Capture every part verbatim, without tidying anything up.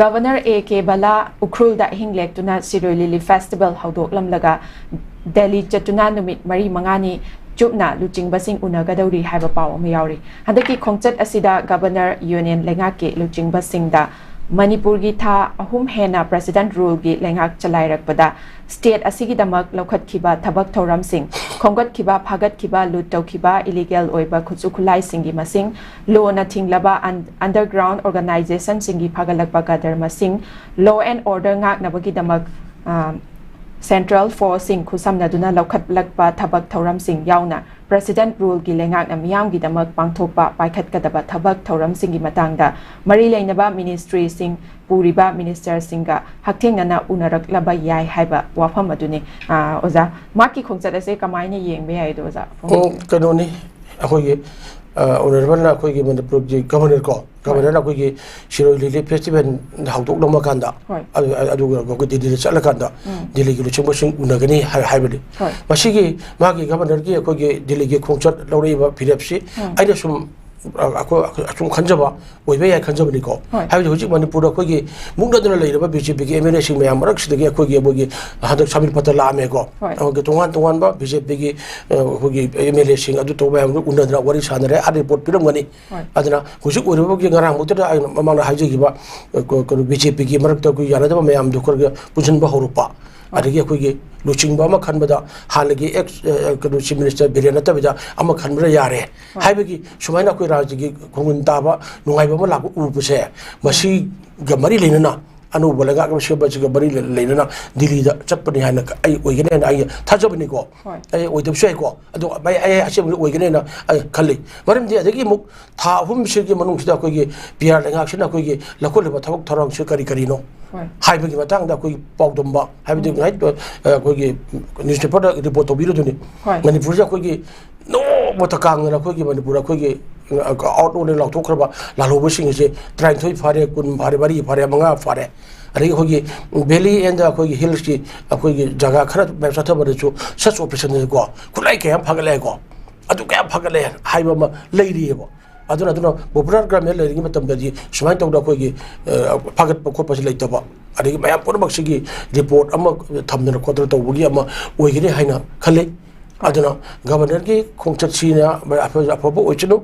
Governor A K ꯕꯂꯥ ꯎꯈ꯭ꯔꯨꯜꯗ ꯑꯍꯤꯡ ꯂꯦꯛꯇꯨꯅ ꯁꯤꯔꯣꯏ ꯂꯤꯂꯤ festival ꯍꯧꯗꯣꯛꯂꯝꯂꯒ Delhi ꯆꯠꯇꯨꯅ ꯅꯨꯃꯤꯠ ꯃꯔꯤ ꯃꯉꯥꯅꯤ ꯆꯨꯞꯅ ꯂꯨꯆꯤꯡꯕꯁꯤꯡ ꯎꯅꯒꯗꯧꯔꯤ ꯍꯥꯏꯕ ꯄꯥꯎ ꯑꯃ ꯌꯥꯎꯔꯤ꯫ ꯍꯟꯗꯛꯀꯤ ꯈꯣꯡꯆꯠ ꯑꯁꯤꯗ ꯒꯚꯔꯅꯔ, ꯌꯨꯅꯤꯌꯟ ꯂꯩꯉꯥꯛꯀꯤ ꯂꯨꯆꯤꯡꯕꯁꯤꯡꯗ ꯃꯅꯤꯄꯨꯔꯒꯤ ꯊꯥ ꯑꯍꯨꯝ ꯍꯦꯟꯅ ꯄ꯭ꯔꯦꯁꯤꯗꯦꯟꯠ ꯔꯨꯜꯒꯤ ꯂꯩꯉꯥꯛ ꯆꯂꯥꯏꯔꯛꯄꯗ ꯁ꯭ꯇꯦꯠ ꯑꯁꯤꯒꯤꯗꯃꯛ ꯂꯧꯈꯠꯈꯤꯕ ꯊꯕꯛ ꯊꯧꯔꯝꯁꯤꯡ, ꯈꯣꯝꯒꯠꯈꯤꯕ, ꯐꯥꯒꯠꯈꯤꯕ, ꯂꯨꯠ ꯇꯧꯈꯤꯕ ꯏꯂꯤꯒꯦꯜ ꯑꯣꯏꯕ ꯈꯨꯠꯁꯨ ꯈꯨꯠꯂꯥꯏꯁꯤꯡꯒꯤ ꯃꯁꯤꯡ, ꯂꯣꯅ ꯊꯤꯡꯂꯕ ꯑꯟ-, ꯑꯟꯗꯔꯒ꯭ꯔꯥꯎꯟ ꯑꯣꯔꯒꯅꯥꯏꯖꯦꯁꯟꯁꯤꯡꯒꯤ ꯐꯥꯒꯠꯂꯛꯄ ꯀꯗꯔ ꯃꯁꯤꯡ, ꯂꯣ ꯑꯦꯟ ꯑꯣꯔꯗꯔ ꯉꯥꯛꯅꯕꯒꯤꯗꯃꯛ, ꯑ, ꯁꯦꯟꯇ꯭ꯔꯦꯜ ꯐꯣꯔꯁꯁꯤꯡ ꯈꯨꯠꯁꯝꯅꯗꯨꯅ ꯂꯧꯈꯠꯂꯛꯄ ꯊꯕꯛ ꯊꯧꯔꯝꯁꯤꯡ ꯌꯥꯎꯅ ꯄ꯭ꯔꯦꯁꯤꯗꯦꯟꯠ ꯔꯨꯜꯒꯤ ꯂꯩꯉꯥꯛꯅ ꯃꯤꯌꯥꯝꯒꯤꯗꯃꯛ ꯄꯥꯡꯊꯣꯛꯄ ꯄꯥꯏꯈꯠꯀꯗꯕ ꯊꯕꯛ ꯊꯧꯔꯝꯁꯤꯡꯒꯤ ꯃꯇꯥꯡꯗ ꯃꯔꯤ ꯂꯩꯅꯕ ꯃꯤꯅꯤꯁꯇ꯭ꯔꯤꯁꯤꯡ ꯄꯨꯔꯤꯕ ꯃꯤꯅꯤꯁꯇꯔꯁꯤꯡꯒ ꯍꯛꯊꯦꯡꯅꯅ ꯎꯅꯔꯛꯂꯕ ꯌꯥꯏ ꯍꯥꯏꯕ ꯋꯥꯐꯝ ꯑꯗꯨꯅꯤ꯫ ꯑ, ꯑꯣꯖꯥ, ꯃꯍꯥꯛꯀꯤ ꯈꯣꯡꯆꯠ ꯑꯁꯦ ꯀꯃꯥꯏꯅ ꯌꯦꯡꯕ ꯌꯥꯏ ꯑꯗꯣ, ꯑꯣꯖꯥ? ꯑꯣ, ꯀꯩꯅꯣꯅꯤ, ꯑꯩꯈꯣꯏꯒꯤ, ꯑ, ꯑꯣꯅꯔꯦꯕꯜꯅ ꯑꯩꯈꯣꯏꯒꯤ ꯃꯅꯤꯄꯨꯔꯒꯤ ꯒꯚꯔꯅꯔ ꯀꯣ, ꯍꯣꯏ꯫ ꯒꯚꯔꯅꯔꯅ ꯑꯩꯈꯣꯏꯒꯤ ꯁꯤꯔꯣꯏ ꯂꯤꯂꯤ ꯐꯦꯁꯇꯤꯚꯦꯜ ꯍꯧꯗꯣꯛꯂꯝꯃ ꯀꯥꯟꯗ, ꯍꯣꯏ꯫ ꯑꯗꯨ-, ꯑꯗꯨꯒ ꯑꯩꯈꯣꯏ ꯗꯤꯜꯂꯤꯗ ꯆꯠꯂꯀꯥꯟꯗ ꯎꯝ꯫ ꯗꯤꯜꯂꯤꯒꯤ ꯂꯨꯆꯤꯡꯕꯁꯤꯡ ꯎꯅꯒꯅꯤ ꯍꯥꯏ-, ꯍꯥꯏꯕꯅꯤ꯫ ꯍꯣꯏ꯫ ꯃꯁꯤꯒꯤ ꯃꯥꯒꯤ ꯒꯚꯔꯅꯔꯒꯤ ꯑꯩꯈꯣꯏꯒꯤ ꯗꯤꯜꯂꯤꯒꯤ ꯈꯣꯡꯆꯠ ꯂꯧꯔꯛꯏꯕ ꯐꯤꯔꯦꯞꯁꯤ ꯎꯝ꯫ ꯑꯩꯅ ꯁꯨꯝ, ꯑ, ꯑꯩꯈꯣꯏ, ꯑꯁꯨꯝ ꯈꯟꯖꯕ ꯑꯣꯏꯕ ꯌꯥꯏ ꯈꯟꯖꯕꯅꯤꯀꯣ꯫ ꯍꯣꯏ꯫ ꯍꯥꯏꯕꯗꯤ ꯍꯧꯖꯤꯛ ꯃꯅꯤꯄꯨꯔꯗ ꯑꯩꯈꯣꯏꯒꯤ ꯃꯨꯛꯅꯗꯨꯅ ꯂꯩꯔꯤꯕ ꯕꯤ ꯖꯦ ꯄꯤꯒꯤ ꯑꯦꯝ ꯑꯦꯜ ꯑꯦꯁꯤꯡ ꯃꯌꯥꯝ ꯃꯔꯛꯁꯤꯗꯒꯤ ꯑꯩꯈꯣꯏꯒꯤ, ꯑꯩꯈꯣꯏꯒꯤ ꯍꯟꯗꯛ ꯁꯃꯤꯔ ꯄꯇꯦꯜ ꯂꯥꯛꯑꯝꯃꯦꯀꯣ꯫ ꯍꯣꯏ꯫ ꯑꯩꯈꯣꯏꯒꯤ ꯇꯣꯉꯥꯟ ꯇꯣꯉꯥꯟꯕ ꯕꯤ ꯖꯦ ꯄꯤꯒꯤ, ꯑ, ꯑꯩꯈꯣꯏꯒꯤ ꯑꯦꯝ ꯑꯦꯜ ꯑꯦꯁꯤꯡ ꯑꯗꯨ ꯇꯧꯕ ꯃꯌꯥꯝꯗꯨ ꯎꯅꯗꯅ ꯋꯥꯔꯤ ꯁꯥꯟꯅꯔꯦ, ꯑꯥ ꯔꯤꯄꯣꯔꯠ ꯄꯤꯔꯝꯒꯅꯤ꯫ ꯍꯣꯏ꯫ ꯑꯗꯨꯅ ꯍꯧꯖꯤꯛ ꯑꯣꯏꯔꯤꯕꯒꯤ ꯉꯔꯥꯡꯃꯛꯇꯗ ꯑꯩꯅ ꯃꯃꯥꯡꯗ ꯍꯥꯏꯖꯈꯤꯕ, ꯑ, ꯀ-, ꯀꯩꯅꯣ, ꯕꯤ ꯖꯦ ꯄꯤꯒꯤ ꯃꯔꯛꯇ ꯑꯩꯈꯣꯏ ꯌꯥꯅꯗꯕ ꯃꯌꯥꯝꯗꯣ ꯈꯔ ꯈꯔ ꯄꯨꯟꯁꯤꯟꯕ ꯍꯧꯔꯛꯄ꯫ ꯍꯣꯏ꯫ ꯑꯗꯒꯤ ꯑꯩꯈꯣꯏꯒꯤ ꯂꯨꯆꯤꯡꯕ ꯑꯃ ꯈꯟꯕꯗ ꯍꯥꯟꯅꯒꯤ ꯑꯦꯛꯁ, ꯑ, ꯑ, ꯀꯩꯅꯣ, ꯆꯤꯐ ꯃꯤꯅꯤꯁꯇꯔ ꯕꯤꯔꯦꯟ ꯅꯠꯇꯕꯤꯗ ꯑꯃ ꯈꯟꯕꯅ ꯌꯥꯔꯦ ꯍꯣꯏ꯫ ꯍꯥꯏꯕꯒꯤ ꯁꯨꯃꯥꯏꯅ ꯑꯩꯈꯣꯏ ꯔꯥꯖ꯭ꯌꯒꯤ ꯈꯣꯡꯒꯨꯟ ꯇꯥꯕ ꯅꯨꯡꯉꯥꯏꯕ ꯑꯃ ꯂꯥꯛꯄ ꯎꯕꯁꯦ, ꯃꯁꯤꯒ ꯃꯔꯤ ꯂꯩꯅꯅ, ꯑꯅꯧꯕ ꯂꯩꯉꯥꯛ ꯑꯃ ꯁꯦꯝꯕꯁꯤꯒ ꯃꯔꯤ ꯂꯩ-, ꯂꯩꯅꯅ ꯗꯤꯜꯂꯤꯗ ꯆꯠꯄꯅꯤ ꯍꯥꯏꯅ ꯑꯩ ꯑꯣꯏꯒꯅꯤ ꯍꯥꯏꯅ ꯑꯩ ꯊꯥꯖꯕꯅꯤꯀꯣ꯫ ꯍꯣꯏ꯫ ꯑꯩ ꯑꯣꯏꯗꯕꯁꯨ ꯌꯥꯏꯀꯣ꯫ ꯑꯗꯣ ꯑꯩ, ꯑꯩ ꯑꯁꯦꯡꯕꯗꯤ ꯑꯣꯏꯒꯅꯤ ꯍꯥꯏꯅ ꯑꯩ ꯈꯜꯂꯤ꯫ ꯃꯔꯝꯗꯤ ꯑꯗꯒꯤ ꯑꯃꯨꯛ ꯊꯥ ꯑꯍꯨꯝꯁꯤꯒꯤ ꯃꯅꯨꯡꯁꯤꯗ ꯑꯩꯈꯣꯏꯒꯤ ꯄꯤ ꯑꯥꯔ ꯂꯩꯉꯥꯛꯁꯤꯅ ꯑꯩꯈꯣꯏꯒꯤ ꯂꯧꯈꯠꯂꯤꯕ ꯊꯕꯛ ꯊꯧꯔꯥꯡꯁꯤ ꯀꯔꯤ ꯀꯔꯤꯅꯣ ꯍꯣꯏ꯫ ꯍꯥꯏꯕꯒꯤ ꯃꯇꯥꯡꯗ ꯑꯩꯈꯣꯏꯒꯤ ꯄꯥꯎꯗꯝꯕ, ꯍꯥꯏꯕꯗꯤ ꯎꯝ꯫ ꯉꯁꯥꯏ, ꯑ, ꯑꯩꯈꯣꯏꯒꯤ ꯅ꯭ꯌꯨꯁꯄꯦꯄꯔꯗ ꯔꯤꯄꯣꯔꯠ ꯇꯧꯕꯤꯔꯗꯨꯅꯤ꯫ ꯍꯣꯏ꯫ ꯃꯅꯤꯄꯨꯔꯁꯤꯗ ꯑꯩꯈꯣꯏꯒꯤ ꯅꯣꯡꯃꯇ ꯀꯥꯡꯗꯅ ꯑꯩꯈꯣꯏꯒꯤ ꯃꯅꯤꯄꯨꯔ ꯑꯩꯈꯣꯏꯒꯤ, ꯑ, ꯑꯥꯎꯠ ꯑꯣꯏꯅ ꯂꯥꯎꯊꯣꯛꯈ꯭ꯔꯕ ꯂꯥꯜꯍꯧꯕꯁꯤꯡ ꯑꯁꯦ ꯇꯔꯥꯅꯤꯊꯣꯏ ꯐꯥꯔꯦ, ꯀꯨꯟ ꯐꯥꯔꯦ, ꯃꯔꯤ ꯐꯥꯔꯦ, ꯃꯉꯥ ꯐꯥꯔꯦ꯫ ꯑꯗꯒꯤ ꯑꯩꯈꯣꯏꯒꯤ ꯚꯦꯂꯤ ꯑꯦꯟꯗ ꯑꯩꯈꯣꯏꯒꯤ ꯍꯤꯜꯁꯀꯤ ꯑꯩꯈꯣꯏꯒꯤ ꯖꯒꯥ ꯈꯔ ꯃꯌꯥꯝ ꯆꯠꯊꯕꯗꯁꯨ ꯁꯔꯆ ꯑꯣꯄꯔꯦꯁꯟꯗꯁꯨꯀꯣ ꯈꯨꯠꯂꯥꯏ ꯀꯌꯥ ꯑꯃ ꯐꯥꯒꯠꯂꯛꯑꯦꯀꯣ꯫ ꯑꯗꯨ ꯀꯌꯥ ꯐꯥꯒꯠꯂꯛꯑꯦ ꯍꯥꯏꯕ ꯑꯃ ꯂꯩꯔꯤꯑꯕ꯫ ꯑꯗꯨꯅ ꯑꯗꯨꯅ ꯄꯣꯄꯨꯂꯔ ꯒꯔꯃꯦꯟ ꯂꯩꯔꯤꯉꯩ ꯃꯇꯝꯗꯗꯤ ꯁꯨꯃꯥꯏꯅ ꯇꯧꯗꯅ ꯑꯩꯈꯣꯏꯒꯤ ꯐꯥꯒꯠꯄ ꯈꯣꯠꯄꯁꯤ ꯂꯩꯇꯕ, ꯑꯗꯒꯤ ꯃꯌꯥꯝ ꯄꯨꯝꯅꯃꯛꯁꯤꯒꯤ ꯔꯤꯄꯣꯔꯠ ꯑꯃ ꯊꯝꯗꯅ ꯈꯣꯠꯇꯅ ꯇꯧꯕꯒꯤ ꯑꯃ ꯑꯣꯏꯒꯅꯤ ꯍꯥꯏꯅ ꯈꯜꯂꯤ꯫ ꯑꯗꯨꯅ ꯒꯕꯔꯅꯔꯒꯤ ꯈꯣꯡꯆꯠꯁꯤꯅ ꯑꯐꯕ ꯑꯣꯏꯁꯅꯨ꯫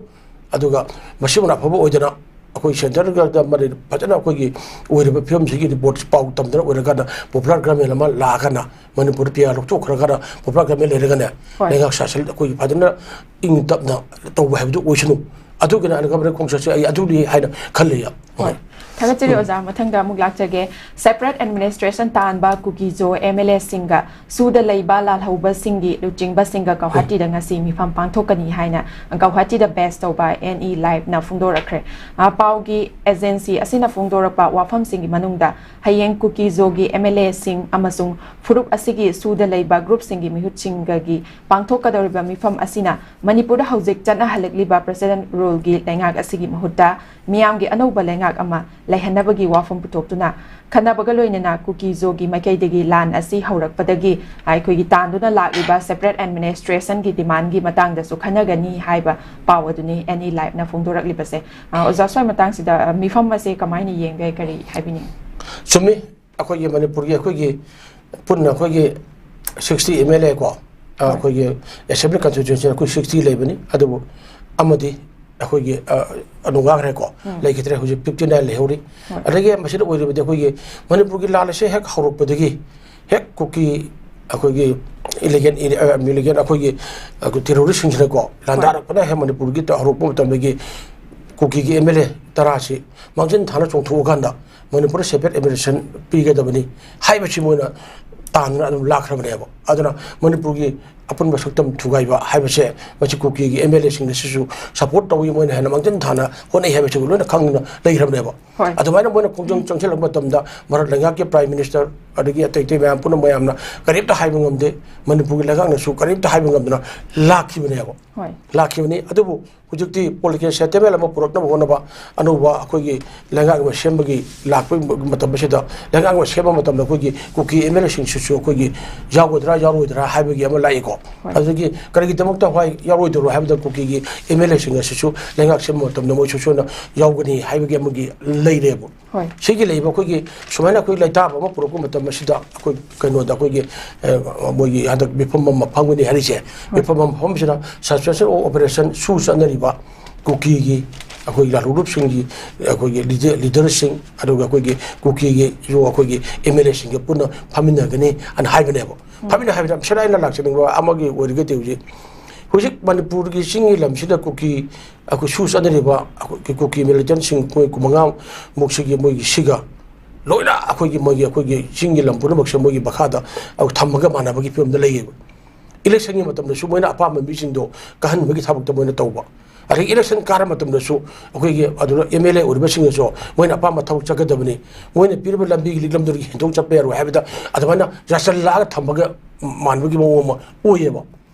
ꯑꯗꯨꯒ ꯃꯁꯤꯃꯅ ꯑꯐꯕ ꯑꯣꯏꯗꯅ ꯑꯩꯈꯣꯏ ꯁꯦꯟꯇꯔꯒ ꯃꯔꯤ ꯐꯖꯅ ꯑꯩꯈꯣꯏꯒꯤ ꯑꯣꯏꯔꯤꯕ ꯐꯤꯕꯝꯁꯤꯒꯤ ꯔꯤꯄꯣꯔꯠꯁꯤ ꯄꯥꯎ ꯇꯝꯗꯅ ꯑꯣꯏꯔꯀꯥꯟꯗ ꯄꯣꯄꯨꯂꯔ ꯒꯔꯃꯦꯟ ꯑꯃ ꯂꯥꯛꯑꯀꯥꯟꯗ ꯃꯅꯤꯄꯨꯔꯗ ꯄꯤ ꯑꯥꯔ ꯂꯧꯊꯣꯛꯈ꯭ꯔꯒꯅ ꯄꯣꯄꯨꯂꯔ ꯒꯔꯃꯦꯟ ꯂꯩꯔꯒꯅꯦ, ꯍꯣꯏ꯫ ꯂꯩꯉꯥꯛ ꯁꯥꯁꯟ ꯑꯩꯈꯣꯏꯒꯤ ꯐꯖꯅ ꯏꯪ ꯇꯞꯅ ꯇꯧꯕ ꯍꯥꯏꯕꯗꯨ ꯑꯣꯏꯁꯅꯨ꯫ ꯑꯗꯨꯒꯤꯅ ꯑꯩꯅ ꯒꯕꯔꯅꯔ ꯈꯣꯡꯆꯠꯁꯦ ꯑꯩ ꯑꯗꯨꯅꯤ ꯍꯥꯏꯅ ꯈꯜꯂꯤ꯫ ꯍꯣꯏ꯫ ꯊꯥꯒꯠꯆꯔꯤ ꯑꯣꯖꯥ꯫ ꯃꯊꯪꯗ ꯑꯃꯨꯛ ꯂꯥꯛꯆꯒꯦ꯫ Separate administration ꯇꯥꯟꯕ ꯀꯨꯀꯤꯖꯣ ꯑꯦꯝ ꯑꯦꯜ ꯑꯦꯁꯤꯡꯒ ꯁꯨꯗ ꯂꯩꯕ ꯂꯥꯜꯍꯧꯕꯁꯤꯡꯒꯤ ꯂꯨꯆꯤꯡꯕꯁꯤꯡꯒ ꯒꯧꯍꯥꯇꯤꯗ ꯉꯁꯤ ꯃꯤꯐꯝ ꯄꯥꯡꯊꯣꯛꯀꯅꯤ ꯍꯥꯏꯅ ꯒꯧꯍꯥꯇꯤꯗ ꯕꯦꯁ ꯇꯧꯕ ꯑꯦꯟ ꯏ ꯂꯥꯏꯚꯅ ꯐꯣꯡꯗꯣꯔꯛꯈ꯭ꯔꯦ꯫ ꯑ, ꯄꯥꯎꯒꯤ ꯑꯦꯖꯦꯟꯁꯤ ꯑꯁꯤꯅ ꯐꯣꯡꯗꯣꯔꯛꯄ ꯋꯥꯐꯝꯁꯤꯡꯒꯤ ꯃꯅꯨꯡꯗ ꯍꯌꯦꯡ ꯀꯨꯀꯤꯖꯣꯒꯤ ꯑꯦꯝ ꯑꯦꯜ ꯑꯦꯁꯤꯡ ꯑꯃꯁꯨꯡ ꯐꯨꯔꯨꯞ ꯑꯁꯤꯒꯤ ꯁꯨꯗ ꯂꯩꯕ ꯒ꯭ꯔꯨꯞꯁꯤꯡꯒꯤ ꯃꯤꯍꯨꯠꯁꯤꯡꯒꯒꯤ ꯄꯥꯡꯊꯣꯛꯀꯗꯧꯔꯤꯕ ꯃꯤꯐꯝ ꯑꯁꯤꯅ ꯃꯅꯤꯄꯨꯔꯗ ꯍꯧꯖꯤꯛ ꯆꯠꯅꯍꯜꯂꯛꯂꯤꯕ ꯄ꯭ꯔꯦꯁꯤꯗꯦꯟꯠ ꯔꯨꯜꯒꯤ ꯂꯩꯉꯥꯛ ꯑꯁꯤꯒꯤ ꯃꯍꯨꯠꯇ ꯃꯤꯌꯥꯝꯒꯤ ꯑꯅꯧꯕ ꯂꯩꯉꯥꯛ ꯑꯃ ꯂꯩꯍꯟꯅꯕꯒꯤ ꯋꯥꯐꯝ ꯄꯨꯊꯣꯛꯇꯨꯅ, ꯈꯟꯅꯕꯒ ꯂꯣꯏꯅꯅ ꯀꯨꯀꯤꯖꯣꯒꯤ ꯃꯥꯏꯀꯩꯗꯒꯤ ꯂꯥꯟ ꯑꯁꯤ ꯍꯧꯔꯛꯄꯗꯒꯤ ꯑꯩꯈꯣꯏꯒꯤ ꯇꯥꯟꯗꯨꯅ ꯂꯥꯛꯂꯤꯕ separate administrationꯒꯤ demandꯒꯤ ꯃꯇꯥꯡꯗꯁꯨ ꯈꯟꯅꯒꯅꯤ ꯍꯥꯏꯕ ꯄꯥꯎ ꯑꯗꯨꯅꯤ ꯑꯦꯟ ꯏ ꯂꯥꯏꯚꯅ ꯐꯣꯡꯗꯣꯔꯛꯂꯤꯕꯁꯦ꯫ ꯑ, ꯑꯣꯖꯥ, ꯁ꯭ꯋꯥꯏ ꯃꯇꯥꯡꯁꯤꯗ, ꯑ, ꯃꯤꯐꯝ ꯑꯁꯦ ꯀꯃꯥꯏꯅ ꯌꯦꯡꯕ ꯌꯥꯏ, ꯀꯔꯤ ꯍꯥꯏꯕꯤꯅꯤꯡꯉꯤ? ꯆꯨꯝꯃꯤ꯫ ꯑꯩꯈꯣꯏꯒꯤ ꯃꯅꯤꯄꯨꯔꯒꯤ ꯑꯩꯈꯣꯏꯒꯤ ꯄꯨꯟꯅ ꯑꯩꯈꯣꯏꯒꯤ sixty M L A ꯀꯣ, ꯑ, ꯍꯣꯏ꯫ ꯑꯩꯈꯣꯏꯒꯤ assembly constituency ꯑꯩꯈꯣꯏ sixty ꯂꯩꯕꯅꯤ, ꯑꯗꯨꯕꯨ ꯑꯃꯗꯤ ꯑꯩꯈꯣꯏꯒꯤ, ꯑ, ꯑꯅꯨ ꯉꯥꯛꯈ꯭ꯔꯦꯀꯣ, ꯎꯝ꯫ ꯂꯩꯈꯤꯗ꯭ꯔꯦ, ꯍꯧꯖꯤꯛ fifty nine ꯂꯩꯍꯧꯔꯤ꯫ ꯍꯣꯏ꯫ ꯑꯗꯒꯤ ꯃꯁꯤꯗ ꯑꯣꯏꯔꯤꯕꯗꯤ ꯑꯩꯈꯣꯏꯒꯤ ꯃꯅꯤꯄꯨꯔꯒꯤ ꯂꯥꯟ ꯑꯁꯦ ꯍꯦꯛ ꯍꯧꯔꯛꯄꯗꯒꯤ ꯍꯦꯛ ꯀꯨꯀꯤ ꯑꯩꯈꯣꯏꯒꯤ ꯏꯂꯤꯒꯦꯟ, ꯑ, ꯃꯤꯂꯤꯒꯦꯟ ꯑꯩꯈꯣꯏꯒꯤ, ꯑ, terroristꯁꯤꯡꯁꯤꯅꯀꯣ ꯍꯣꯏ꯫ ꯂꯥꯟꯗꯥꯔꯛꯄꯅ ꯍꯦꯛ ꯃꯅꯤꯄꯨꯔꯒꯤ ꯍꯧꯔꯛꯄ ꯃꯇꯝꯗꯒꯤ ꯀꯨꯀꯤꯒꯤ M L A ꯇꯔꯥꯁꯤ ꯃꯥꯡꯖꯤꯟ ꯊꯥꯅ ꯆꯣꯡꯊꯣꯛꯑꯀꯥꯟꯗ ꯃꯅꯤꯄꯨꯔꯗ separate administration ꯄꯤꯒꯗꯕꯅꯤ ꯍꯥꯏꯕꯁꯤ ꯃꯣꯏꯅ ꯇꯥꯟꯗꯨꯅ ꯑꯗꯨꯝ ꯂꯥꯛꯈ꯭ꯔꯕꯅꯦꯕ꯫ ꯑꯗꯨꯅ ꯃꯅꯤꯄꯨꯔꯒꯤ ꯑꯄꯨꯟꯕ ꯁꯛꯇꯝ ꯊꯨꯒꯥꯏꯕ ꯍꯥꯏꯕꯁꯦ ꯃꯁꯤ ꯀꯨꯀꯤꯒꯤ M L Aꯁꯤꯡꯅꯁꯨ support ꯇꯧꯏ, ꯃꯣꯏꯅ ꯍꯦꯟꯅ ꯃꯥꯡꯖꯤꯟ ꯊꯥꯅ ꯍꯣꯠꯅꯩ ꯍꯥꯏꯕꯁꯤꯕꯨ ꯂꯣꯏꯅ ꯈꯪꯗꯨꯅ ꯂꯩꯈ꯭ꯔꯕꯅꯦꯕ꯫ ꯍꯣꯏ꯫ ꯑꯗꯨꯃꯥꯏꯅ ꯃꯣꯏꯅ ꯈꯣꯡꯖꯪ ꯆꯪꯁꯤꯜꯂꯛꯄ ꯃꯇꯝꯗ ꯚꯥꯔꯠ ꯂꯩꯉꯥꯛꯀꯤ Prime Minister ꯑꯗꯒꯤ ꯑꯇꯩ ꯑꯇꯩ ꯃꯌꯥꯝ ꯄꯨꯝꯅꯃꯛ ꯃꯌꯥꯝꯅ ꯀꯔꯤꯝꯇ ꯍꯥꯏꯕ ꯉꯝꯗꯦ꯫ ꯃꯅꯤꯄꯨꯔꯒꯤ ꯂꯩꯉꯥꯛꯅꯁꯨ ꯀꯔꯤꯝꯇ ꯍꯥꯏꯕ ꯉꯝꯗꯅ ꯂꯥꯛꯈꯤꯕꯅꯦꯕ꯫ ꯍꯣꯏ꯫ ꯂꯥꯛꯈꯤꯕꯅꯤ꯫ ꯑꯗꯨꯕꯨ ꯍꯧꯖꯤꯛꯇꯤ political settlement ꯑꯃ ꯄꯨꯔꯛꯅꯕ ꯍꯣꯠꯅꯕ, ꯑꯅꯧꯕ ꯑꯩꯈꯣꯏꯒꯤ ꯂꯩꯉꯥꯛ ꯑꯃ ꯁꯦꯝꯕꯒꯤ ꯂꯥꯛꯄꯒꯤ ꯃꯇꯝ ꯑꯁꯤꯗ, ꯂꯩꯉꯥꯛ ꯑꯃ ꯁꯦꯝꯕ ꯃꯇꯝꯗ ꯑꯩꯈꯣꯏꯒꯤ ꯀꯨꯀꯤ M L Aꯁꯤꯡꯁꯤꯁꯨ ꯑꯩꯈꯣꯏꯒꯤ ꯌꯥꯎꯒꯗ꯭ꯔꯥ ꯌꯥꯎꯔꯣꯏꯗ꯭ꯔꯥ ꯍꯥꯏꯕꯒꯤ ꯑꯃ ꯂꯥꯛꯏꯀꯣ꯫ ꯑꯗꯨꯗꯒꯤ ꯀꯔꯤꯒꯤꯗꯃꯛꯇ ꯍꯣꯏ ꯌꯥꯎꯔꯣꯏꯗꯧꯔꯣ ꯍꯥꯏꯕꯗ ꯀꯨꯀꯤꯒꯤ ꯑꯦꯝ ꯑꯦꯜ ꯑꯦꯁꯤꯡ ꯑꯁꯤꯁꯨ ꯂꯩꯉꯥꯛ ꯁꯦꯝꯕ ꯃꯇꯝꯗ ꯃꯣꯏꯁꯨ ꯁꯣꯏꯅ ꯌꯥꯎꯒꯅꯤ ꯍꯥꯏꯕꯒꯤ ꯑꯃꯒꯤ ꯂꯩꯔꯦꯕ꯫ ꯁꯤꯒꯤ ꯂꯩꯕ ꯑꯩꯈꯣꯏꯒꯤ ꯁꯨꯃꯥꯏꯅ ꯑꯩꯈꯣꯏ ꯂꯩꯇꯥꯕ ꯑꯃ ꯄꯨꯔꯛꯄ ꯃꯇꯝ ꯑꯁꯤꯗ ꯑꯩꯈꯣꯏ ꯀꯩꯅꯣꯗ ꯑꯩꯈꯣꯏꯒꯤ ꯃꯣꯏꯒꯤ ꯍꯟꯗꯛ ꯃꯤꯐꯝ ꯑꯃ ꯐꯝꯒꯅꯤ ꯍꯥꯏꯔꯤꯁꯦ, ꯃꯤꯐꯝ ꯑꯃ ꯐꯝꯕꯁꯤꯅ suspension of operation ꯁꯨ ꯆꯠꯅꯔꯤꯕ ꯀꯨꯀꯤꯒꯤ ꯑꯩꯈꯣꯏ ꯂꯥꯂꯣꯡꯂꯨꯞꯁꯤꯡꯒꯤ ꯑꯩꯈꯣꯏꯒꯤ ꯂꯤꯗꯔꯁꯤꯡ, ꯑꯗꯨꯒ ꯑꯩꯈꯣꯏꯒꯤ ꯀꯨꯀꯤꯒꯤ ꯑꯩꯈꯣꯏꯒꯤ ꯑꯦꯝ ꯑꯦꯜ ꯑꯦꯁꯤꯡꯒ ꯄꯨꯟꯅ ꯐꯝꯃꯤꯟꯅꯒꯅꯤ ꯑꯅ ꯍꯥꯏꯕꯅꯦꯕ꯫ ꯐꯝꯃꯤꯟꯅ ꯍꯥꯏꯕꯗ ꯁꯤꯗ ꯑꯩꯅ ꯂꯥꯛꯆꯅꯤꯡꯕ ꯑꯃꯒꯤ ꯑꯣꯏꯔꯒꯗꯤ ꯍꯧꯖꯤꯛ ꯍꯧꯖꯤꯛ ꯃꯅꯤꯄꯨꯔꯒꯤ ꯆꯤꯡꯒꯤ ꯂꯝꯁꯤꯗ ꯀꯨꯀꯤ ꯑꯩꯈꯣꯏ ꯁꯨ ꯆꯠꯅꯔꯤꯕ ꯑꯩꯈꯣꯏ ꯀꯨꯀꯤ ꯃꯤꯂꯤꯇꯦꯟꯁꯤꯡ ꯑꯩꯈꯣꯏ ꯀꯨꯟꯃꯉꯥꯃꯨꯛꯁꯤꯒꯤ ꯃꯣꯏꯒꯤ ꯁꯤꯒ ꯂꯣꯏꯅ ꯑꯩꯈꯣꯏꯒꯤ ꯃꯣꯏꯒꯤ ꯑꯩꯈꯣꯏꯒꯤ ꯆꯤꯡꯒꯤ ꯂꯝ ꯄꯨꯝꯅꯃꯛꯁꯦ ꯃꯣꯏꯒꯤ ꯃꯈꯥꯗ ꯊꯝꯃꯒ ꯃꯥꯟꯅꯕꯒꯤ ꯐꯤꯕꯝꯗ ꯂꯩꯌꯦꯕ꯫ ꯏꯂꯦꯛꯁꯟꯒꯤ ꯃꯇꯝꯗꯁꯨ ꯃꯣꯏꯅ ꯑꯄꯥꯝꯕ ꯃꯤꯁꯤꯡꯗꯣ ꯀꯥꯍꯟꯕꯒꯤ ꯊꯕꯛꯇ ꯃꯣꯏꯅ ꯇꯧꯕ꯫ ꯑꯗꯒꯤ ꯏꯂꯦꯛꯁꯟ ꯀꯥꯔ ꯃꯇꯝꯗꯁꯨ ꯑꯩꯈꯣꯏꯒꯤ ꯑꯗꯨꯗ ꯑꯦꯝ ꯑꯦꯜ ꯑꯦ ꯑꯣꯏꯔꯤꯕꯁꯤꯡꯅꯁꯨ ꯃꯣꯏꯅ ꯑꯄꯥꯝꯕ ꯊꯕꯛ ꯆꯠꯀꯗꯕꯅꯤ, ꯃꯣꯏꯅ ꯄꯤꯔꯤꯕ ꯂꯝꯕꯤꯒꯤ ꯂꯤꯛꯂꯝꯗꯨꯗꯒꯤ ꯍꯦꯟꯗꯣꯛ ꯆꯠꯄ ꯌꯥꯔꯣꯏ ꯍꯥꯏꯕꯗ ꯑꯗꯨꯃꯥꯏꯅ ꯌꯥꯁꯜꯂꯛꯑꯒ ꯊꯝꯕꯒ ꯃꯥꯟꯕꯒꯤ ꯃꯑꯣꯡ ꯑꯃ ꯑꯣꯏꯌꯦꯕ꯫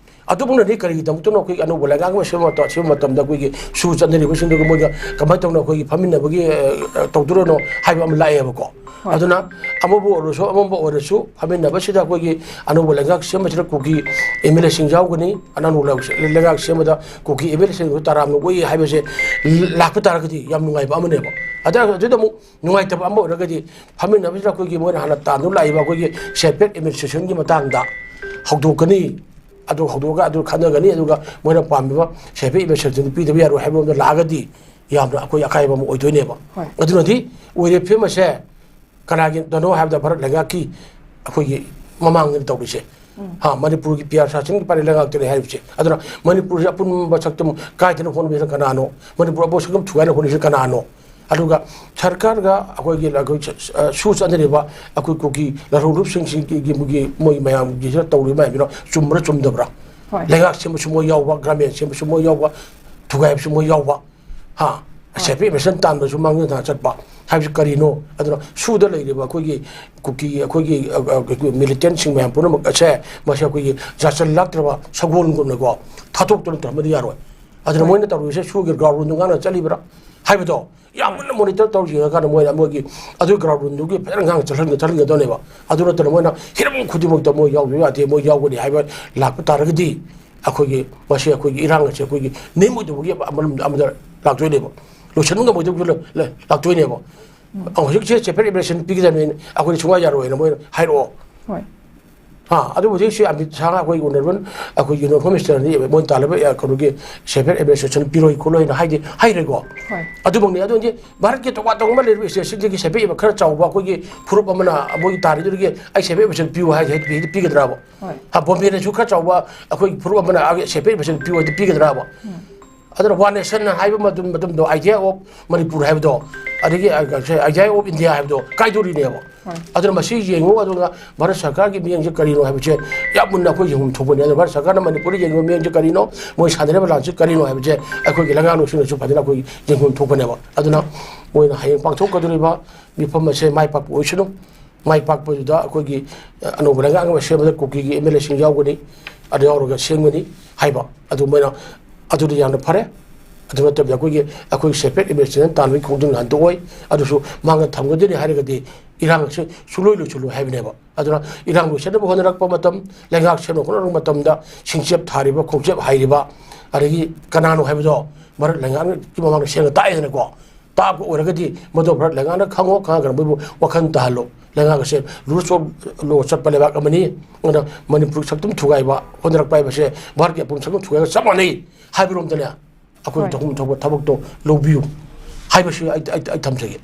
ꯑꯗꯨꯕꯨꯅꯗꯤ ꯀꯔꯤꯒꯤꯗꯃꯛꯇꯅꯣ ꯑꯩꯈꯣꯏꯒꯤ ꯑꯅꯧꯕ ꯂꯩꯉꯥꯛ ꯑꯃ ꯁꯦꯝꯕ ꯃꯇꯝ-, ꯁꯦꯝꯕ ꯃꯇꯝꯗ ꯑꯩꯈꯣꯏꯒꯤ ꯁꯨ ꯆꯠꯅꯔꯤꯕꯁꯤꯡꯗꯨꯒ ꯃꯣꯏꯒ ꯀꯃꯥꯏꯅ ꯇꯧꯅ ꯑꯩꯈꯣꯏꯒꯤ ꯐꯝꯃꯤꯟꯅꯕꯒꯤ, ꯑ, ꯑ, ꯇꯧꯗꯣꯔꯤꯅꯣ ꯍꯥꯏꯕ ꯑꯃ ꯂꯥꯛꯑꯦꯕꯀꯣ꯫ ꯑꯗꯨꯅ ꯑꯃꯕꯨ ꯑꯣꯏꯔꯁꯨ ꯑꯃꯕꯨ ꯑꯣꯏꯔꯁꯨ ꯐꯝꯃꯤꯟꯅꯕꯁꯤꯗ ꯑꯩꯈꯣꯏꯒꯤ ꯑꯅꯧꯕ ꯂꯩꯉꯥꯛ ꯁꯦꯝꯕꯁꯤꯗ ꯀꯨꯀꯤ ꯑꯦꯝ ꯑꯦꯜ ꯑꯦꯁꯤꯡ ꯌꯥꯎꯒꯅꯤ, ꯑꯅꯧꯕ ꯂꯩꯉꯥꯛ ꯁꯦꯝꯕꯗ ꯀꯨꯀꯤ ꯑꯦꯝ ꯑꯦꯜ ꯑꯦꯁꯤꯡꯗꯨ ꯇꯔꯥꯝꯅ ꯑꯣꯛꯏ ꯍꯥꯏꯕꯁꯦ ꯂꯥꯛꯄ ꯇꯥꯔꯒꯗꯤ ꯌꯥꯝ ꯅꯨꯡꯉꯥꯏꯕ ꯑꯃꯅꯦꯕ꯫ ꯑꯗ-, ꯑꯗꯨꯗ ꯑꯃꯨꯛ ꯅꯨꯡꯉꯥꯏꯇꯕ ꯑꯃ ꯑꯣꯏꯔꯒꯗꯤ ꯐꯝꯃꯤꯟꯅꯕꯁꯤꯗ ꯑꯩꯈꯣꯏꯒꯤ ꯃꯣꯏꯅ ꯍꯥꯟꯅ ꯇꯥꯟꯗꯨꯅ ꯂꯥꯛꯏꯕ ꯑꯩꯈꯣꯏꯒꯤ ꯁꯦꯜꯐ ꯍꯦꯜꯞ ꯑꯦꯗꯃꯤꯅꯤꯁꯇ꯭ꯔꯦꯁꯟꯒꯤ ꯃꯇꯥꯡꯗ ꯍꯧꯗꯣꯛꯀꯅꯤ꯫ ꯑꯗꯨ ꯍꯧꯗꯣꯛꯑꯒ ꯑꯗꯨ ꯈꯟꯅꯒꯅꯤ, ꯑꯗꯨꯒ ꯃꯣꯏꯅ ꯄꯥꯝꯃꯤꯕ ꯁꯦꯜꯐ ꯍꯦꯜꯞ ꯑꯦꯗꯃꯤꯅꯤꯁꯇ꯭ꯔꯦꯁꯟꯗꯨ ꯄꯤꯗꯕ ꯌꯥꯔꯣꯏ ꯍꯥꯏꯕ ꯑꯃꯗ ꯂꯥꯛꯑꯒꯗꯤ ꯌꯥꯝꯅ ꯑꯩꯈꯣꯏ ꯑꯀꯥꯏꯕ ꯑꯃ ꯑꯣꯏꯗꯣꯏꯅꯦꯕ꯫ ꯑꯗꯨꯅꯗꯤ ꯑꯣꯏꯔꯤꯕ ꯐꯤꯕꯝ ꯑꯁꯦ ꯀꯅꯥꯒꯤꯗꯅꯣ ꯍꯥꯏꯕꯗ ꯚꯥꯔꯠ ꯂꯩꯉꯥꯛꯀꯤ ꯑꯩꯈꯣꯏꯒꯤ ꯃꯃꯥꯡꯗ ꯇꯧꯔꯤꯁꯦ꯫ ꯍꯥ, ꯃꯅꯤꯄꯨꯔꯒꯤ ꯄꯤ ꯑꯥꯔ ꯁꯥꯁꯟꯒꯤ ꯄꯥꯔꯤ ꯂꯩꯉꯥꯛꯇꯅꯤ ꯍꯥꯏꯔꯤꯕꯁꯦ꯫ ꯑꯗꯨꯅ ꯃꯅꯤꯄꯨꯔꯁꯦ ꯑꯄꯨꯟꯕ ꯁꯛꯇꯝ ꯀꯥꯏꯗꯅ ꯍꯣꯠꯅꯕꯁꯤꯅ ꯀꯅꯥꯅꯣ? ꯃꯅꯤꯄꯨꯔ ꯑꯄꯨꯟꯕ ꯁꯛꯇꯝ ꯊꯨꯒꯥꯏꯅ ꯍꯣꯠꯅꯕꯁꯤꯅ ꯀꯅꯥꯅꯣ? ꯑꯗꯨꯒ ꯁꯔꯀꯥꯔꯒ ꯑꯩꯈꯣꯏꯒꯤ, ꯑꯩꯈꯣꯏ ꯁ-, ꯑ, ꯁꯨ ꯆꯠꯅꯔꯤꯕ ꯑꯩꯈꯣꯏ ꯀꯨꯀꯤ ꯂꯥꯂꯣꯡꯂꯨꯞꯁꯤꯡꯁꯤꯒꯤ ꯃꯣꯏꯒꯤ, ꯃꯣꯏ ꯃꯌꯥꯝꯒꯤꯁꯤꯅ ꯇꯧꯔꯤꯕ ꯃꯌꯥꯝꯁꯤꯅ ꯆꯨꯝꯕ꯭ꯔꯥ ꯆꯨꯝꯗꯕ꯭ꯔꯥ? ꯂꯩꯉꯥꯛ ꯁꯦꯝꯕꯁꯨ ꯃꯣꯏ ꯌꯥꯎꯕ, ꯒ꯭ꯔꯥꯃꯦꯟ ꯁꯦꯝꯕꯁꯨ ꯃꯣꯏ ꯌꯥꯎꯕ, ꯊꯨꯒꯥꯏꯕꯁꯨ ꯃꯣꯏ ꯌꯥꯎꯕ꯫ ꯍꯥ? ꯁꯦꯜꯐ ꯍꯦꯜꯞ ꯑꯦꯗꯃꯤꯅꯤꯁꯇ꯭ꯔꯦꯁꯟ ꯇꯥꯟꯕꯁꯨ ꯃꯥꯡꯖꯧ ꯊꯥ ꯆꯠꯄ ꯍꯥꯏꯕꯁꯤ ꯀꯔꯤꯅꯣ? ꯑꯗꯨꯅ ꯁꯨꯗ ꯂꯩꯔꯤꯕ ꯑꯩꯈꯣꯏꯒꯤ ꯀꯨꯀꯤ, ꯑꯩꯈꯣꯏꯒꯤ, ꯑ, ꯑ, ꯑꯩꯈꯣꯏ ꯃꯤꯂꯤꯇꯦꯟꯁꯤꯡ ꯃꯌꯥꯝ ꯄꯨꯝꯅꯃꯛ ꯑꯁꯦ ꯃꯁꯤ ꯑꯩꯈꯣꯏꯒꯤ ꯖꯥꯁꯜ ꯂꯥꯛꯇ꯭ꯔꯕ ꯁꯒꯣꯜꯒꯨꯝꯅꯀꯣ ꯊꯥꯗꯣꯛꯇꯨꯅ ꯊꯝꯕꯗꯤ ꯌꯥꯔꯣꯏ꯫ ꯑꯗꯨꯅ ꯃꯣꯏꯅ ꯇꯧꯔꯤꯕꯁꯦ ꯁꯨꯒꯤ ꯒ꯭ꯔꯥꯎꯟꯗ ꯉꯥꯡꯅ ꯆꯠꯂꯤꯕ꯭ꯔꯥ? ꯍꯥꯏꯕꯗꯣ ꯌꯥꯝ ꯃꯨꯟꯅ ꯃꯣꯅꯤꯇꯔ ꯇꯧꯔ ꯌꯦꯡꯉꯀꯥꯟꯗ ꯃꯣꯏꯅ ꯃꯣꯏꯒꯤ ꯑꯗꯨꯒꯤ ꯒ꯭ꯔꯥꯎꯟ ꯔꯨꯜꯗꯨꯒꯤ ꯐꯖꯅ ꯉꯥꯡꯅ ꯆꯠꯍꯟꯒ ꯆꯠꯍꯟꯒꯗꯧꯅꯦꯕ꯫ ꯑꯗꯨ ꯅꯠꯇꯅ ꯃꯣꯏꯅ ꯍꯤꯔꯝ ꯈꯨꯗꯤꯡꯃꯛꯇ ꯃꯣꯏ ꯌꯥꯎꯗꯕ ꯌꯥꯗꯦ, ꯃꯣꯏ ꯌꯥꯎꯒꯅꯤ ꯍꯥꯏꯕ ꯂꯥꯛꯄ ꯇꯥꯔꯒꯗꯤ ꯑꯩꯈꯣꯏꯒꯤ ꯃꯁꯤ ꯑꯩꯈꯣꯏꯒꯤ ꯏꯔꯥꯡ ꯑꯁꯦ ꯑꯩꯈꯣꯏꯒꯤ ꯅꯦꯝꯃꯣꯏꯗꯕꯒꯤ ꯑꯃꯔꯣꯝꯗ ꯑꯃꯗ ꯂꯥꯛꯇꯣꯏꯅꯦꯕ, ꯂꯣꯏꯁꯤꯟꯕ ꯉꯝꯃꯣꯏꯗꯕꯁꯨ ꯂ- ꯂ- ꯂꯥꯛꯇꯣꯏꯅꯦꯕ꯫ ꯑ, ꯍꯧꯖꯤꯛꯁꯦ separate administration ꯄꯤꯒꯗꯕꯅꯤ, ꯑꯩꯈꯣꯏꯗꯤ ꯁꯨꯡꯌꯥ ꯌꯥꯔꯣꯏꯅ ꯃꯣꯏꯅ ꯍꯥꯏꯔꯛꯑꯣ꯫ ꯍꯣꯏ꯫ ꯍꯥ, ꯑꯗꯨꯕꯨ ꯍꯧꯖꯤꯛꯁꯤ ꯑꯃꯤꯠ ꯁꯥꯍ ꯑꯩꯈꯣꯏ ꯑꯣꯅꯔꯦꯕꯜ ꯑꯩꯈꯣꯏ ꯌꯨꯅꯤꯌꯟ ꯍꯣꯝ ꯃꯤꯅꯤꯁꯇꯔꯅꯤ ꯃꯣꯏ ꯇꯥꯜꯂꯕ ꯑꯦ, ꯀꯩꯅꯣꯒꯤ separate administration ꯄꯤꯔꯣꯏ ꯈꯣꯠꯂꯣꯏꯅ ꯍꯥꯏꯗꯤ ꯍꯥꯏꯔꯦꯀꯣ꯫ ꯍꯣꯏ꯫ ꯑꯗꯨꯃꯛꯅꯤ꯫ ꯑꯗꯨꯗꯤ ꯚꯥꯔꯠꯀꯤ ꯇꯣꯉꯥꯟ ꯇꯣꯉꯥꯟꯕ ꯂꯩꯔꯤꯕ ꯁ꯭ꯇꯦꯠꯁꯤꯡꯗꯒꯤ separate ꯑꯃ ꯈꯔ ꯆꯥꯎꯕ ꯑꯩꯈꯣꯏꯒꯤ ꯐꯨꯔꯨꯞ ꯑꯃꯅ ꯃꯣꯏꯒꯤ ꯇꯥꯔꯤꯗꯨꯗꯒꯤ ꯑꯩ separate administration ꯄꯤꯌꯨ ꯍꯥꯏ ꯍꯥꯏ ꯄꯤ- ꯄꯤꯒꯗ꯭ꯔꯕ? ꯍꯣꯏ꯫ ꯍꯥ, ꯕꯣꯝꯕꯦꯅꯁꯨ ꯈꯔ ꯆꯥꯎꯕ ꯑꯩꯈꯣꯏꯒꯤ ꯐꯨꯔꯨꯞ ꯑꯃꯅ separate administration ꯄꯤꯌꯨ ꯍꯥꯏꯗꯤ ꯄꯤꯒꯗ꯭ꯔꯕ? ꯑꯗꯨꯅ ꯋꯥꯟ ꯅꯦꯁꯟ ꯍꯥꯏꯕ ꯃꯇꯝ ꯃꯇꯝꯗꯣ, ꯑꯥꯏꯗꯤꯌꯥ ꯑꯣꯐ ꯃꯅꯤꯄꯨꯔ ꯍꯥꯏꯕꯗꯣ, ꯑꯗꯒꯤ ꯑꯥꯏꯗꯤꯌꯥ ꯑꯣꯐ ꯏꯟꯗꯤꯌꯥ ꯍꯥꯏꯕꯗꯣ ꯀꯥꯏꯗꯣꯔꯤꯅꯦꯕ꯫ ꯍꯣꯏ꯫ ꯑꯗꯨꯅ ꯃꯁꯤ ꯌꯦꯡꯉꯨ, ꯑꯗꯨꯒ ꯚꯥꯔꯠ ꯁꯔꯀꯥꯔꯒꯤ ꯃꯤꯠꯌꯦꯡꯁꯦ ꯀꯔꯤꯅꯣ ꯍꯥꯏꯕꯁꯦ ꯌꯥꯝ ꯃꯨꯟꯅ ꯑꯩꯈꯣꯏ ꯌꯦꯡꯐꯝ ꯊꯣꯛꯄꯅꯤ꯫ ꯑꯗꯨꯅ ꯚꯥꯔꯠ ꯁꯔꯀꯥꯔꯅ ꯃꯅꯤꯄꯨꯔꯗ ꯌꯦꯡꯉꯤꯕ ꯃꯤꯠꯌꯦꯡꯁꯦ ꯀꯔꯤꯅꯣ, ꯃꯣꯏ ꯁꯥꯟꯅꯔꯤꯕ ꯂꯥꯟꯁꯤ ꯀꯔꯤꯅꯣ ꯍꯥꯏꯕꯁꯦ ꯑꯩꯈꯣꯏꯒꯤ ꯂꯩꯉꯥꯛꯂꯣꯏꯁꯤꯡꯅꯁꯨ ꯐꯖꯅ ꯑꯩꯈꯣꯏ ꯌꯦꯡꯐꯝ ꯊꯣꯛꯄꯅꯦꯕ꯫ ꯑꯗꯨꯅ ꯃꯣꯏꯅ ꯍꯌꯦꯡ ꯄꯥꯡꯊꯣꯛꯀꯗꯧꯔꯤꯕ ꯃꯤꯐꯝ ꯑꯁꯦ ꯃꯥꯏ ꯄꯥꯛꯄ ꯑꯣꯏꯁꯅꯨ꯫ ꯃꯥꯏ ꯄꯥꯛꯄꯗꯨꯗ ꯑꯩꯈꯣꯏꯒꯤ, ꯑ, ꯑꯅꯧꯕ ꯂꯩꯉꯥꯛ ꯑꯃ ꯁꯦꯝꯕꯗ ꯀꯨꯀꯤꯒꯤ ꯑꯦꯝ ꯑꯦꯜ ꯑꯦꯁꯤꯡ ꯌꯥꯎꯒꯅꯤ, ꯑꯗꯨ ꯌꯥꯎꯔꯒ ꯁꯦꯝꯒꯅꯤ ꯍꯥꯏꯕ ꯑꯗꯨ ꯃꯣꯏꯅ, ꯑꯗꯨꯗꯤ ꯌꯥꯝꯅ ꯐꯔꯦ꯫ ꯑꯗꯨ ꯅꯠꯇꯕꯤꯗ ꯑꯩꯈꯣꯏꯒꯤ, ꯑꯩꯈꯣꯏ separate administration ꯇꯥꯟꯕꯒꯤ ꯈꯣꯡꯖꯪ ꯍꯟꯗꯣꯛꯑꯣꯏ, ꯑꯗꯨꯁꯨ ꯃꯥꯡꯗ ꯊꯝꯒꯗꯣꯏꯅꯤ ꯍꯥꯏꯔꯒꯗꯤ ꯏꯔꯥꯡ ꯑꯁꯤ ꯁꯨꯡꯂꯣꯏ ꯂꯣꯏꯁꯤꯜꯂꯣꯏ ꯍꯥꯏꯕꯅꯦꯕ꯫ ꯑꯗꯨꯅ ꯏꯔꯥꯡ ꯂꯣꯏꯁꯤꯟꯅꯕ ꯍꯣꯠꯅꯔꯛꯄ ꯃꯇꯝ, ꯂꯩꯉꯥꯛ ꯁꯦꯝꯅꯕ ꯍꯣꯠꯅꯔꯛꯄ ꯃꯇꯝꯗ ꯁꯤꯡꯆꯦꯞ ꯊꯥꯔꯤꯕ, ꯈꯣꯡꯆꯦꯞ ꯍꯥꯏꯔꯤꯕ, ꯑꯗꯒꯤ ꯀꯅꯥꯅꯣ ꯍꯥꯏꯕꯗꯣ ꯚꯥꯔꯠ ꯂꯩꯉꯥꯛꯀꯤ ꯃꯃꯥꯡꯗ ꯁꯦꯡꯅ ꯇꯥꯛꯑꯦꯗꯅꯀꯣ꯫ ꯇꯥꯛꯄ ꯑꯣꯏꯔꯒꯗꯤ ꯃꯗꯨ ꯚꯥꯔꯠ ꯂꯩꯉꯥꯛꯅ ꯈꯪꯉꯣ, ꯈꯪꯉꯒꯅ ꯃꯣꯏꯕꯨ ꯋꯥꯈꯜ ꯇꯥꯍꯜꯂꯣ꯫ ꯂꯩꯉꯥꯛ ꯑꯁꯦ rule of law ꯆꯠꯄ ꯂꯩꯕꯥꯛ ꯑꯃꯅꯤ꯫ ꯑꯗꯨꯅ ꯃꯅꯤꯄꯨꯔ ꯁꯛꯇꯝ ꯊꯨꯒꯥꯏꯕ ꯍꯣꯠꯅꯔꯛꯄ ꯍꯥꯏꯕꯁꯦ ꯚꯥꯔꯠꯀꯤ ꯑꯄꯨꯟꯕ ꯁꯛꯇꯝ ꯊꯨꯒꯥꯏꯕꯒ ꯆꯞ ꯃꯥꯟꯅꯩ ꯍꯥꯏꯕꯔꯣꯝꯗꯅꯦ ꯑꯩꯈꯣꯏ ꯍꯣꯏ꯫ ꯇꯧꯐꯝ ꯊꯣꯛꯄ ꯊꯕꯛꯇꯣ ꯂꯧꯕꯤꯌꯨ ꯍꯥꯏꯕꯁꯤ ꯑꯩ, ꯑꯩ, ꯑꯩ ꯊꯝꯖꯒꯦ꯫